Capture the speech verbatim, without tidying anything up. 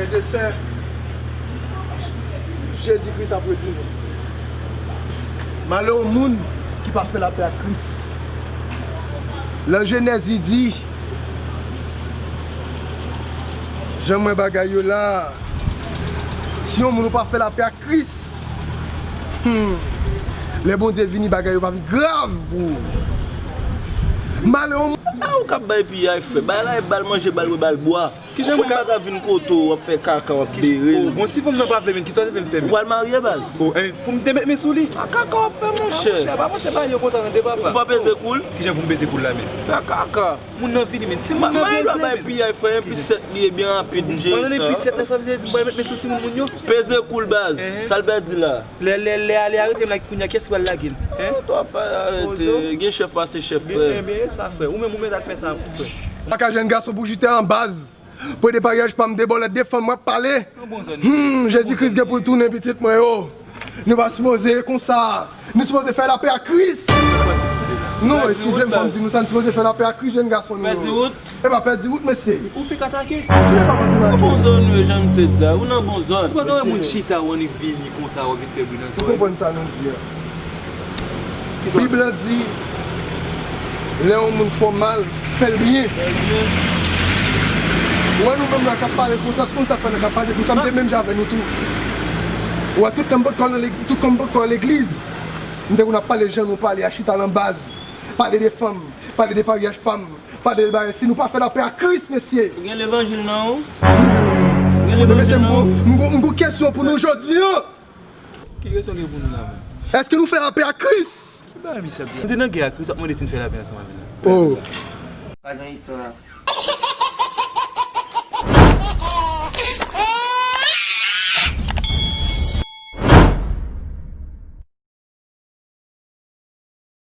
Frè e sè, Jezi Kris ap retounen. Malè o moun ki pa fè lapè ak Kris. Lan Jenèz, li di, jan m wè bagay yo la, si yon moun ou pa fè lapè ak Kris, hmm, lè Bondye vini, bagay yo pa pi grav pou ou. Malè o moun. A, ou k ap bay piyay, frè. Bay la, e ba l manje, ba l bwè, ba l bwa. Kijan moun ka vin kote w, w ap fè kaka, w ap bere l? Bon, si fanm nan pa vle vin, kisa w te vle m fè menm? Ou pral marye, baz? O, en, pou m te met men sou li? A, kaka w ap fè, monchè. Monchè, pa panse bagay yo konsa tande, papa. Ou pa peze kou l? Kijan pou m peze kou l la menm? Fè kaka. Moun nan vini menm. Si moun nan vle, l vle menm. Bay piyay, frè, enpi sèt li ye, byen rapid, m jere sa. Pandan enpi sèt la, sa vle di m pral met men sou timoun moun yo? Peze kou l, baz. Sa l pèdi la? Lè, lè, lè ale arete m la, kounye a, kiyès ki pral lage m? Hein? Twa pa arete. Gen chèf pase chèf, frè. Byen, byen, e sa, frè. Ou menm, ou mèt al fè sa pou frè. Kaka jèn gason pou jete an baz. Pou de paryaj pa m, de bòlèt, de fanm w ap pale. Hmm, Jezi Kris gen pou l tounen, pitit mwen yo. Nou pa sipoze konsa. Nou sipoze fè lapè ak Kris. Non, eskize m, fò m di nou sa, nou sipoze fè lapè ak Kris, jèn gason nou yo. Pèdi wout? E pa pèdi wout, mesye. Ou fèk atake? Ou nan bon zòn, wi, jan misye di a. Ou nan bon zòn. Ou pa ka wè moun chita, w annik vini konsa, w ap vin fè bri nan zòn. Ou konprann sa nou di a? Bib la di, lè yon moun fè w mal, fè l byen. Ou wè nou menm la k ap pale konsa, se konn sa fè nou k ap pale konsa, m te menm jan avè nou tou. Ou wè tout tan m potko al nan leg-, tout tan m potko al legliz, m te konn ap pale jan nou pale a, chita nan baz, pale de fanm, pale de paryaj pa m, pale de bagay. Si nou pa fè lapè ak Kris, mesye. Ou gen levanjil nan ou? Ou gen levanjil nan ou? Mesye, m gon, m gon, m gon kesyon pou nou jodi a. Ki kesyon gen pou nou la menm? Èske nou fè lapè ak Kris? Ki bagay misye ap di? Nou te nan gè ak Kris, w ap mande si n fè lapè ansanm avè l la. Oh. Pa gen istwa.